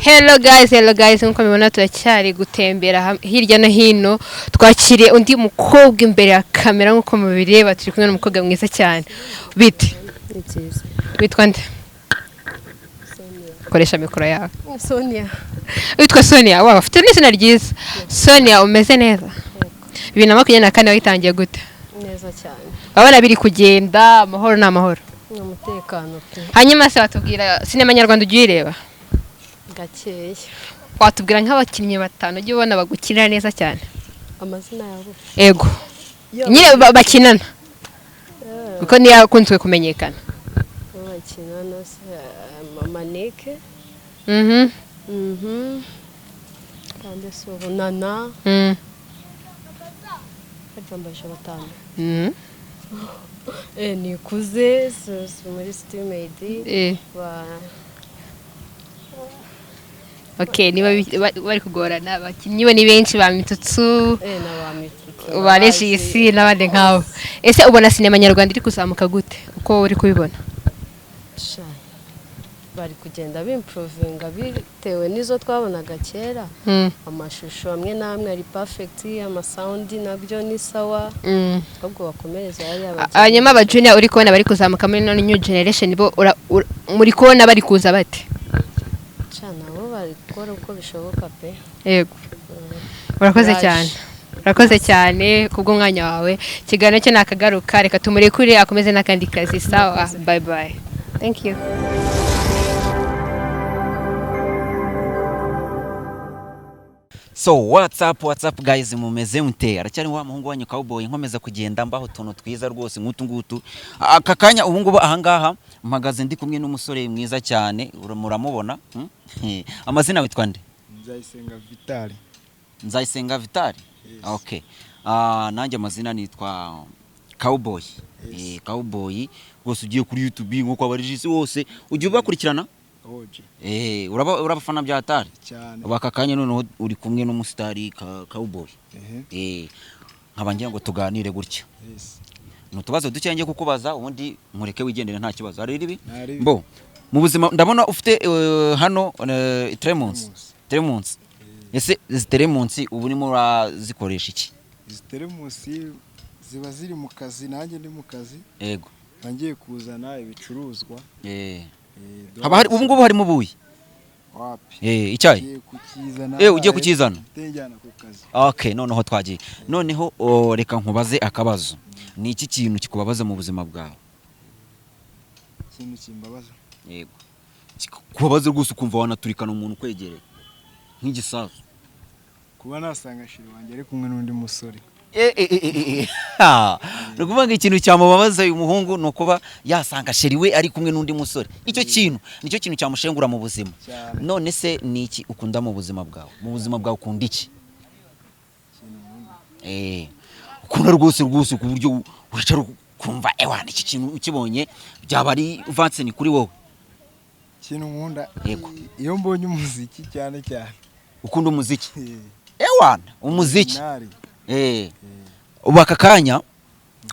Hello guys, hello guys, nkuko mubibona turacyari gutembera hirya no hino. Twakiriye undi mukobwa imbere ya kamera. Nkuko mubireba, turi kumwe n'umukobwa mwiza cyane. Bite? Ni byiza. Witwa nde? Koresha mikoro yawe. Sonia. Witwa Sonia. Wow, ufite n'izina ryiza, Sonia. Umeze neza? 2024 wayitangiye gute? Neza cyane. Urabona biri kugenda amahoro? Ni amahoro? Ni umutekano pe. Hanyuma se watubwira, sinema nyarwanda ujya uyireba? Gakeya. Watubwira nk'abakinnyi batanu ujya ubona bagukinira neza cyane? Amazina yabo? Ego nyine bakinana, kuko niyo akunzwe kumenyekana. Bakinana se, Maneke. Kandi si ubu Nana. Harya mbaje batanu? Mhm. Nikuze muri City Maid. Ba Okay, niba bari kugorana, abakinnyi bo ni benshi, ba Mitsutsu, na ba Mitsutsu. ba Regis n'abandi nk'abo. Ese ubona sinema nyarwanda iri kuzamuka gute, uko uri kubibona? Sha, bari kugenda bimprovinga bitewe n'izo twabonaga kera. Amashusho amwe n'amwe ari perfect, amasound nabyo ni sawa. Ahubwo bakomereza hariya bagenda. Hanyuma aba junior uri kubona bari kuzamuka muri no new generation bo muri kubona bari kuza bate? Sha, nabo bari gukora uko bishoboka pe. Yego, urakoze Courage. cyane. Urakoze cyane kubw'umwanya wawe. Ikiganiro cye nakagaruka. Reka tumurekure akomeze n'akandi kazi. Sawa, bye bye, thank you. So what's up, what's up guys, mumeze mute? Aracyari wa muhungu wanyu Cowboy, nkomeza kugenda mbaho utuntu twiza rwose nk'utu ngutu. Aka kanya ubu ngubu ahangaha mpagaze ndi kumwe n'umusore mwiza cyane, muramubona, Amazina witwa nde? Nzayisenga Vitali. Nzayisenga Vitali. Yes. Okay. Ah, nanjye amazina nitwa Cowboy. Yes. Cowboy rwose, ugiye kuri YouTube nkuko abarijisi wose ujya ubakurikirana? Oje. Uraba urabafana bya hatari. Cyane. Ubu aka kanya noneho uri kumwe n'umusitari Cowboy. Ehe. Nkaba ngira ngo tuganire gutya. Yes. Ni utubazo duke ngiye kukubaza, ubundi nkureke wigendere, nta kibazo. Hari ribi? Nta ribi. Mbo. Mu buzima ndabona ufite hano Tremonsi. Thermos. Tremonsi. Ese izi Tremonsi ubu urimo urazikoresha iki? Izi teremusi ziba ziri mu kazi, nanjye ndi mu kazi. Mba ngiye kuzana ibicuruzwa. Haba hari ubu ngubu harimo ubuyi? Wapi. Icyayi. Ngiye kukizana. Ugiye kukizana? Njyana ku kazi. Okay, noneho twagiye. Noneho oh, reka nkubaze akabazo. Ni iki kintu kikubabaza mu buzima bwawe? Ikintu kimbabaza? Yego. Kikubabaza rwose ukumva wanaturikana umuntu ukwegereye. Nk'igisasu. Kuba nasanga chéri wanjye ari kumwe n'undi musore. Ha. Ni ukuvuga ngo ikintu cyamubabaza uyu muhungu ni ukuba yasanga chéri we ari kumwe n'undi musore. Icyo kintu nicyo kintu cyamushengura mu buzima. Cyane. None se ni iki ukunda mu buzima bwawe? Mu buzima bwawe ukunda iki? Ikintu nkunda? Ukunda rwose rwose ku buryo wicara ukumva ewa iki kintu ukibonye byaba ari vanseni kuri wowe. Ikintu nkunda? Yego. Iyo mbonye umuziki cyane cyane. Ukunda umuziki? Ewana, umuziki. Nari. Ubu aka kanya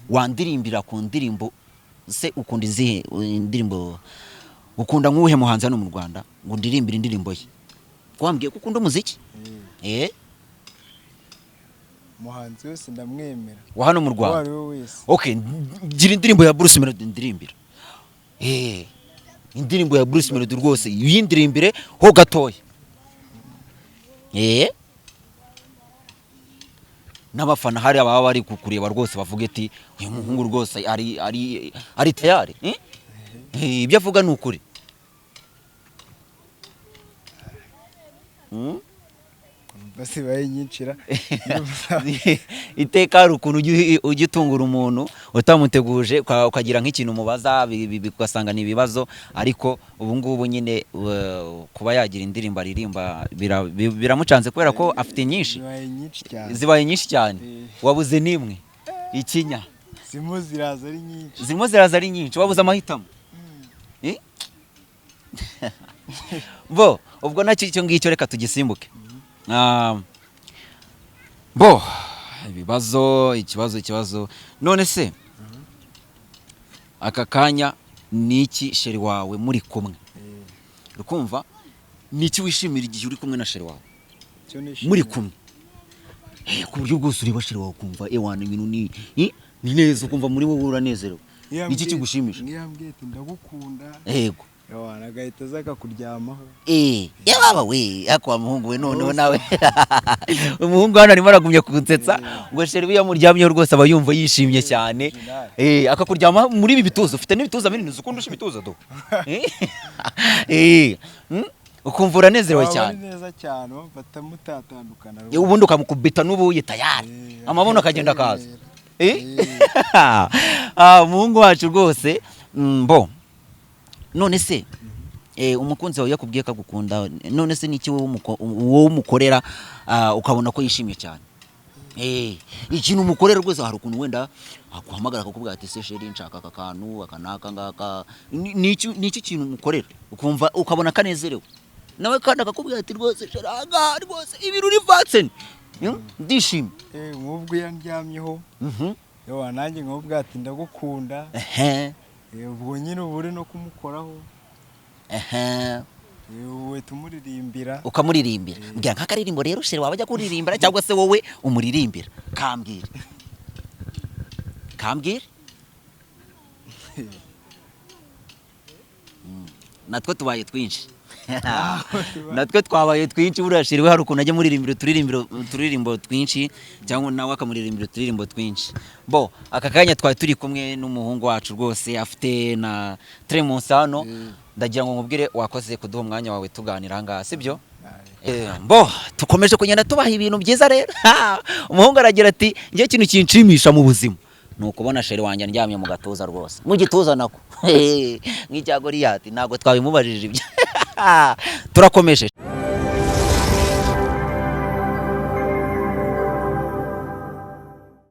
wandirimbira ku ndirimbo se? Ukunda izihe indirimbo? Ukunda nk'uwuhe muhanzi hano mu Rwanda ngo ndirimbire indirimbo ye? Ko wambwiye ko ukunda umuziki? Umuhanzi wese ndamwemera. Wa hano mu Uwo Rwanda? ari we wese. Okay, gira indirimbo ya Bruce Melody ndirimbira. Indirimbo ya Bruce Melody rwose uyindirimbire ho gatoya. N'abafana hari ababa bari kukureba rwose bavuga ati uyu muhungu rwose ari tayari, eh? Ibyo avuga ni ukuri. Basibaye nyinshira. Iteka hari ukuntu ujya utungura umuntu utamuteguje, ukagira nk'ikintu umubaza, ugasanga ni ibibazo. Ariko ubu ngubu nyine kuba yagira indirimbo aririmba biramucanze kubera ko afite nyinshi. Zibaye nyinshi cyane. Zibaye nyinshi cyane. Eh. Wabuze n'imwe ikinya? Zirimo ziraza ari nyinshi. Zirimo ziraza ari nyinshi, wabuze amahitamo. Eh? Bo ubwo nacyo icyo ngicyo reka tugisimbuke. Ah, bo ibibazo, ikibazo. None se aka kanya ni iki chéri wawe muri kumwe ukumva Ni iki wishimira igihe uri kumwe na chéri wawe? Icyo nishimira. Muri kumwe, ku buryo bwose ureba chéri wawe ukumva ewana ibintu ni neza, ukumva muri wowe uranezerewe. Iyo Ni iki kigushimisha? Niyo ambwiye ati "Ndagukunda", ewana agahita aza akakuryamaho. Yababa we, ariko wa muhungu we, noneho nawe umuhungu hano arimo aragumya kunsetsa ngo chéri we yamuryamyeho rwose aba yumva yishimye cyane. Original. Akakuryama muri ibi bituza, ufite n'ibituza binini, uzi ko undusha ibituza do. Ukumva uranezerewe Waba ari cyane. neza cyane, bamfata mutatandukana. Ubundi ukamukubita n'ubuye tayari, amabuno akagenda akaza. Umuhungu wacu rwose, bo none se umukunzi wawe yakubwiye ko agukunda, none se niki wowe umukorera ukabona ko yishimye cyane? Ikintu umukorera rwose, hari ukuntu wenda aguhamagara akakubwira ati "Se chéri, nshaka aka kantu aka n'aka ngaka." Ni iki kintu umukorera ukumva ukabona kanezerewe, nawe kandi akakubwira ati "Rwose chéri, aha ngaha rwose ibintu uri vatseni, ndishimye"? Nk'ubwo iyo ndyamyeho, yewe nanjye nkubwo ati "Ndagukunda". Ubwo nyine uba uri no kumukoraho. Ubu uhita umuririmbira. Ukamuririmbira. Mbwira nk'akaririmbo rero chéri waba ajya kuririmbira cyangwa se wowe umuririmbira. Kambwira, kambwira. Natwe tubaye twinshi, natwe twabaye twinshi. Buriya chéri we hari ukuntu ajya muririmbira uturirimbo twinshi, cyangwa nawe akamuririmbira uturirimbo twinshi. Bo aka kanya twari turi kumwe n'umuhungu wacu rwose, afite na Tremus hano. Ndagira ngo nkubwire wakoze kuduha umwanya wawe tuganira aha ngaha, sibyo? Bo tukomeje kugenda tubaha ibintu byiza rero. Umuhungu aragira ati "Njye ikintu kinshimisha mu buzima ni ukubona chéri wanjye ndyamye mu gatuza rwose, mu gituza nako nk'icya Goliyati." Ntabwo twabimubajije ibyo. Turakomeje.